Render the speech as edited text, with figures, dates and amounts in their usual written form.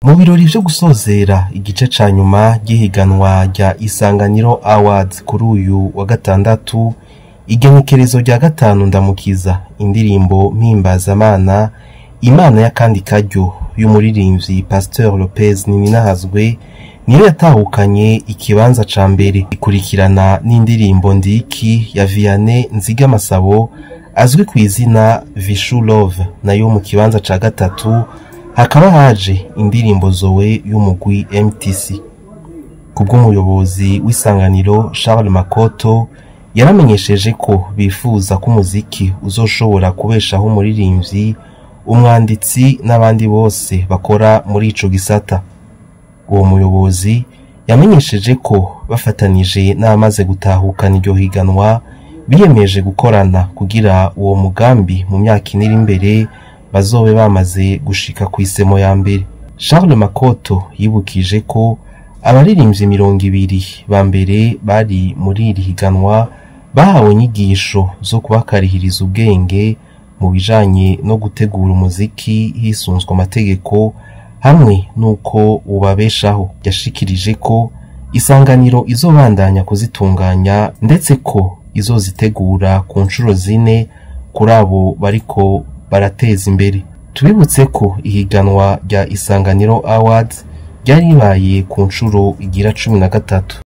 Mu birori vyo gusozera igice ca nyuma ry'ihiganwa rya Isanganiro Awards kuri uyu wa gatandatu, igenekerezo rya 5 Ndamukiza, indirimbo mpimbazamana Imana y'akandi karyo y'umuririmbyi Pasteur Lopez Nininahazwe niyo yatahukanye ikibanza ca mbere, ikurikirana n'indirimbo Ndiki ya Vianney Nzigamasabo azwi ku izina Vishu Love, nayo mu kibanza ca gatatu hakaba haje indirimbo Zoe y'umugwi MTC. Kubw'umuyobozi w'Isanganiro Charles Makoto, yaramenyesheje ko bifuza ko umuziki uzoshobora kubeshaho umuririmbyi, umwanditsi n'abandi bose bakora muri ico gisata. Uwo muyobozi yamenyesheje ko bafatanije n'abamaze gutahukana iryo higanwa biyemeje gukorana kugira uwo mugambi mu myaka ine iri imbere bazobe bamaze gushika kw'isemo ya mbere. Charles Makoto yibukije ko abaririmbyi 20 ba mbere bari muri iri higanwa bahawe inyigisho zo kubakarihiriza ubwenge mu bijanye no gutegura umuziki hisunzwe amategeko hamwe n'uko ubabeshaho. Yashikirije ko Isanganiro izobandanya kuzitunganya ndetse ko izozitegura ku nshuro 4 kuri abo bariko barateza imbere. Tubibutse ko ihiganwa rya Isanganiro Awards ryari ribaye ku nshuro igira 13.